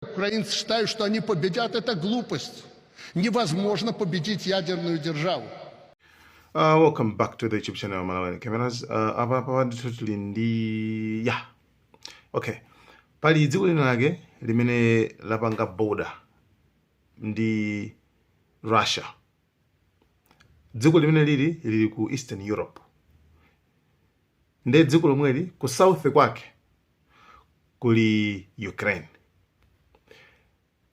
Украинцы считают, что они победят, это глупость. Невозможно победить ядерную державу. Welcome back to the YouTube channel Malawi Cameras. Apa apa ndithu tili ndi, yeah. Okay. Pali dziko lina lake limene lapanga border ndi Russia. Dziko limene lili ku Eastern Europe. Nde dziko lomweli ku south kwake kuli Ukraine.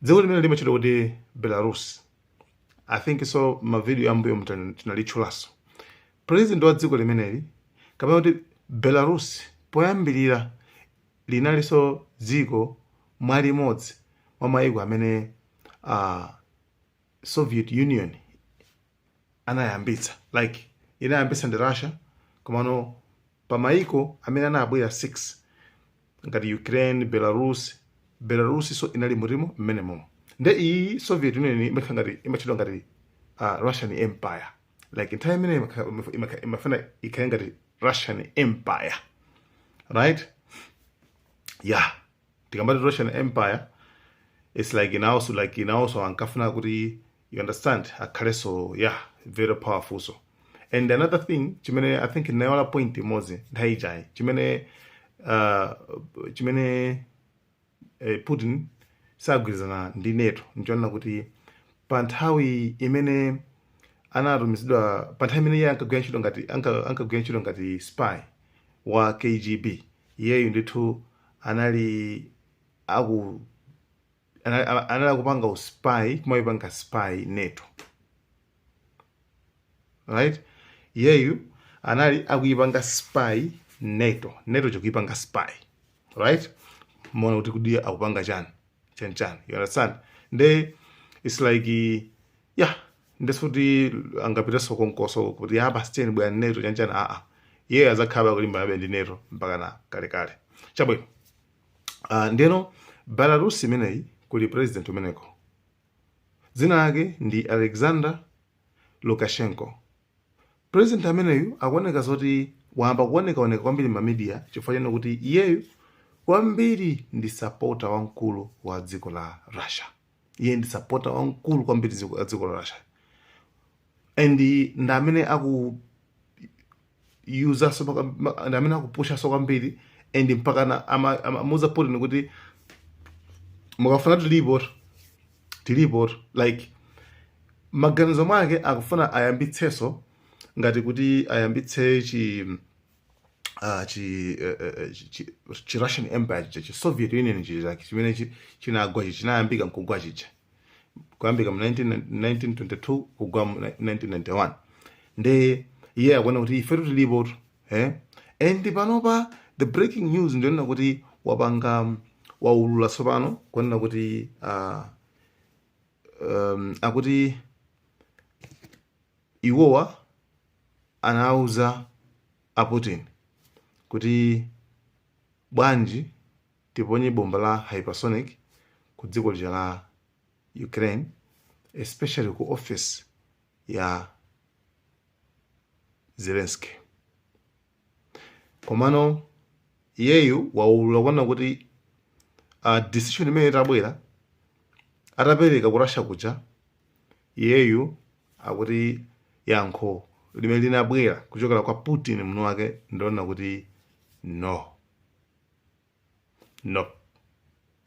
Dziko limene limatchedwa kuti Belarus. I think so ma video ambuyo tinalitchulaso. President wa dziko limeneli, kapena kuti Belarus, poyambirira linalinso dziko mwalimodzi mwa mayiko amene Soviet Union anayambitsa, like inayambitsa ndi Russia, komano pa mayiko amene anabwera 6 ngati Ukraine, Belarus, Belarus so inali murimo mmene momo. Nde iyi Soviet Union imakhala ngati imatchedwa ngati Russian Empire, like nthawi imene imafuna ikhale ngati Russian Empire, right? Yeah, tikambati Russian Empire, it's like inawso, like inawso ankafuna kuti, you understand, akhaleso, yeah, very powerful. So and another thing chimene I think ndinayiwala point imodzi nthawi ijayi, chimene Putin sagwirizana ndi NATO nchonena kuti pa nthawi imene anatumizidwa, pa nthawi imene iye ankagwira ntchito ngati spy wa KGB, iyeyu ndithu anali akupanga u spy, kumayipanga spy NATO, right? Iyeyu anali akuyipanga spy NATO, NATO chikuyipanga spy, right? Mona kuti kudi akupanga chani chani chani, you understand? Nde it's like, yeah, ndesikuti angapitenso konkoso kuti apa siteni bwera NATO chanchani. Aa, iye azakhala kulimbana ndi NATO mpaka na kalekale. Chabwino. Ndeno Belarus imeneyi kuli president umeneko, dzina lake ndi Alexander Lukashenko. President ameneyu akuoneka zoti wayamba kuonekaoneka kwambiri ma media chifukwa chene kuti iyeyu kwambiri ndi supporter wamkulu wa dziko la Russia. Iye ndi supporter wamkulu kwambiri wa dziko la Russia and ndi amene aku uzaso, ndi amene akupushaso kwambiri and mpaka amamuuza Putin kuti mukafuna tilipo, tilipo. Like maganizo mwake akufuna ayambitseso ngati kuti ayambitse chi Russian Empire chija, chi Soviet Union chija chimene chinagwa, chi chinayambika nkugwa chija, kuyambika mu 19 1922 kugwa mu 1991. Nde iye akuona kuti ifetu tilipo, eh? And panopa the breaking news ndionena kuti wapanga, waulula tsopano kuonena kuti akuti iwowa anauza a Putin kuti bwanji tiponye bomba la hypersonic ku dziko lija la Ukraine, especially ku office ya Zelensky. Komano iyeyu waulula kuona kuti decision imene itabwera atapereka ku Russia kuja, iyeyu akuti yankho limene linabwera kuchokera kwa Putin mwini wake ndiona kuti no, no,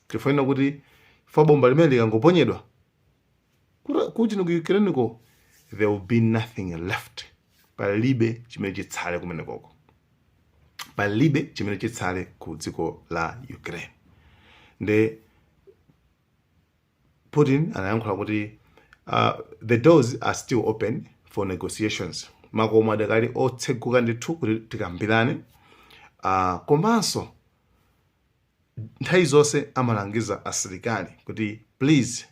chifukwa kuti fa bomba limene likangoponyedwa kuti ku Ukraine ko, there will be nothing left. Palibe chimene chitsale kumenekoko, palibe chimene chitsale ku dziko la Ukraine. Nde Putin anayankhula kuti the doors are still open for negotiations, makomo adakali otseguka ndithu kuti tikambirane. Komanso nthawi zonse amalangiza asilikali kuti please,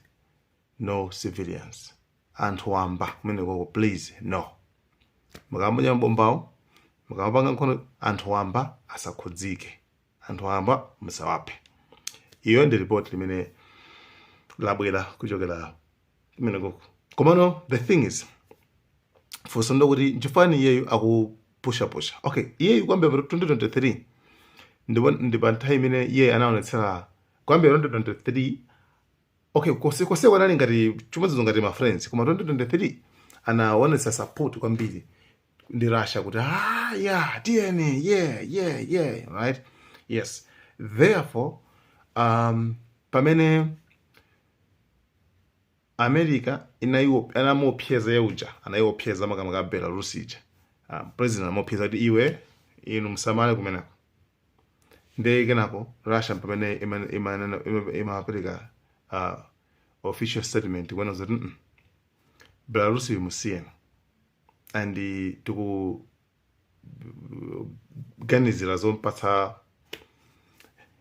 no civilians, anthu wamba kumenekoko, please no. Mukamponya mabombawo, mukamapanga nkhondo, anthu wamba asakhudzike, anthu wamba musawaphe. Iyo ndi ripoti limene labwera kuchokera kumenekoko. Komano the thing is, funso ndokuti nchifani iyeyu akupushapusha? Okay, iyeyu kuyambira pa 2023, ndipo ndi pa nthawi imene iye anaonetsera kuyambira 2023. Okay, kose anali ngati chimodzimodzi ngati ma friends, koma 2023 anaonetsa support kwambiri ndi Russia kuti, ah, yeah, tiyeni, yeah, right, yes. Therefore pamene America anamuopseza yeuja, anayiopseza makamaka Belarus ija, president anamuopseza kuti iwe, inu msamale kumeneko. Ndi kenako Russia pamene imapereka official statement kuona zoti Belarus imusiyena and tikuganizira zompatsa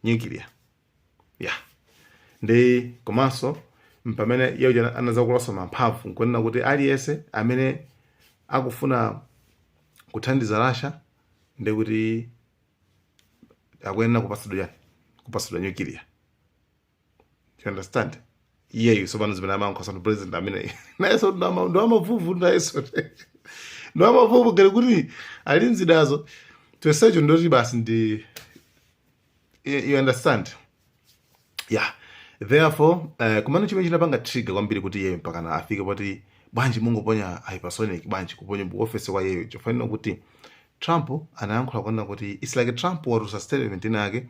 nuclear. Yeah, ndi komanso mpamene iye anazakulanso mamphamvu nkunena kuti aliyense amene akufuna kuthandiza Russia ndi kuti akuyenera kupatsidwa chani? Kupatsidwa nuclear. You understand? Iyeyo tsopano zimene amayankhula president amene nayenso ndo amavuvu, nayenso ndo amavuvu ngati kuti ali nzidazo chonsecho, ndoti basi ndi you understand? Yeah, therefore kumene chimene chinapanga trigger kwambiri kuti iyeyo mpakana afike poti bwanji mungoponya hypersonic, bwanji kuponya ku office kwa iyeyo, chofanira kuti Trump anayankhula kuona kuti it's like Trump watulutsa statement inake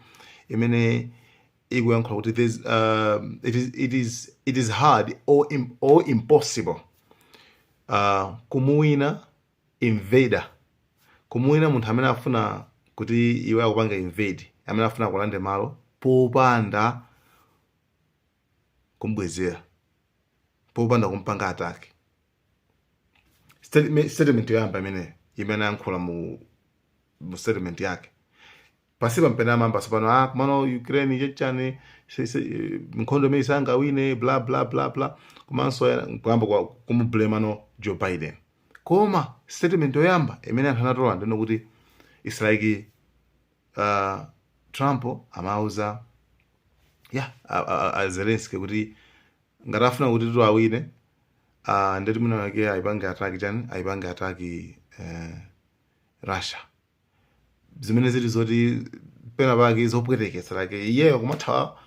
imene ikuyankhula kuti there's it is hard or impossible kumuwina invader, kumuwina munthu amene afuna kuti iwe akupanga invade, amene afuna kulande malo popanda kumbwezera, popanda kumpanga attack. Statement yoyamba imene ayankhula mu statement yake pasipa mpene amamba tsopano, ah, kumano Ukraine chechani, nkhondo imene isangawine, bla bla bla bla, komanso kuyamba kumublame Joe Biden. Koma statement yoyamba imene anthu anatola ndino kuti it's like Trump amauza, yeah, a Zelensky kuti ngati afuna kuti tu awine, ndeti mwina wake ayipange attack chani, ayipange attack Russia, zimene zili zoti pena pake zopweteketsa, like iyeyo kumathawa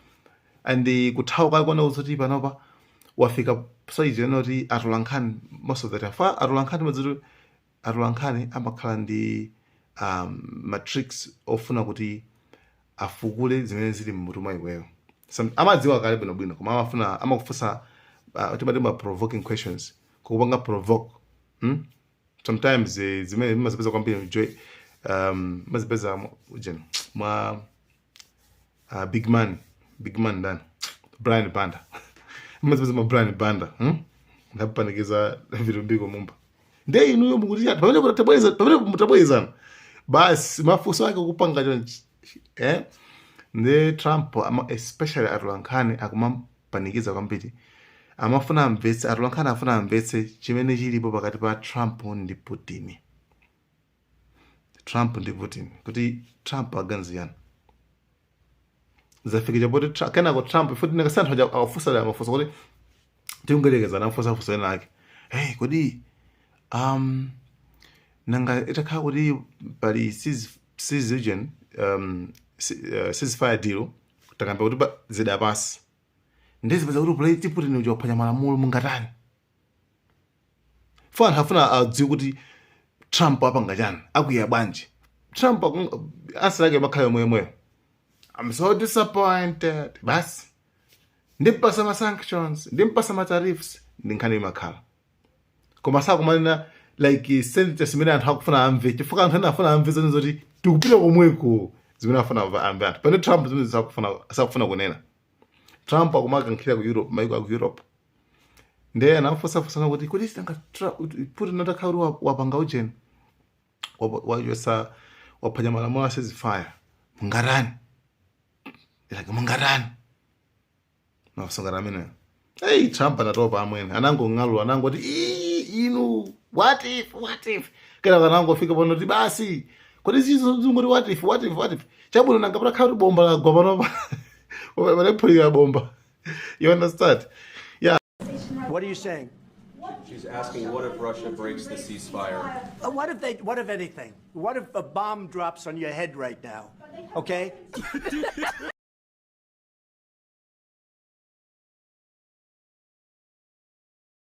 and kuthawa kwake kuona kuti panopa wafika saizi yona kuti atolankhani, most of the time fa atolankhani mazoti atolankhani amakhala ndi ma tricks ofuna kuti afukule zimene zili mmutu mwa iweyo. Amadziwa kale bwinobwino, koma amafuna amakufunsa timati ma provoking questions, kukupanga provoke, Sometimes zimene mazipeza kwambiri joy, mazipeza ujeni mwa big man, big man ndani, Brian Banda, mazipeza mwa Brian Banda, Ndapanikiza Vitumbiko Mumba. Ndiye inuyo mukuti chati pamene mutabweza, pamene mutabwezana basi mafunso ake kupanga chonchi, eh? Ndi Trump ama, especially atolankhani akumapanikiza kwambiri, amafuna amvetse, atolankhani afuna amvetse chimene chilipo pakati pa Trump ndi Putin, Trump ndi Putin, kuti Trump aganiziyani zafika chapoti kenako Trump futi nakasanthu aja awafunsa amafunsa kuti tikungelekeza anafunsafunsa ena ake, hey, kodi nanga itakhala kuti pali cease ceasefire deal, takamba kuti zida pasi, ndizipeza kuti Putin uja waphwanya malamulo, mungatani? Fo anthu afuna adziwe kuti Trump apanga chani, akwiya bwanji Trump. Answer yake makhala yomweyomweyo, "I'm so disappointed," basi, ndimpasa ma sanctions, ndimpasa ma tariffs, ndi nkhani imakhala. Koma sakumanena like sentence imene anthu akufuna amve, chifukwa anthu ena afuna amve zone zoti tikupita komweko, zimene afuna amve anthu. Pamene Trump zimene sakufuna kunena, Trump akumakankhira ku Europe, maiko aku Europe. Ndiye anafusafusana kuti kuti nanga Putin atakhala kuti wapanga ujeni, wachosa, waphwanya malamulo a ceasefire, mungatani? Like mungatani? Mafunso ameneyo. Hey, Trump anatopa amwene, anangong'alula, anangoti, "Ii, inu, what if, what if?" Kena kanangofika pano kuti basi, kodi zizo zingoti what if, what if, what if? Chabwino, nanga patakhala kuti bomba lagwa panopa, panaphulika bomba, you understand? Yeah. What are you saying? She's asking, what if Russia breaks the ceasefire? What if they? What if anything? What if a bomb drops on your head right now? Okay.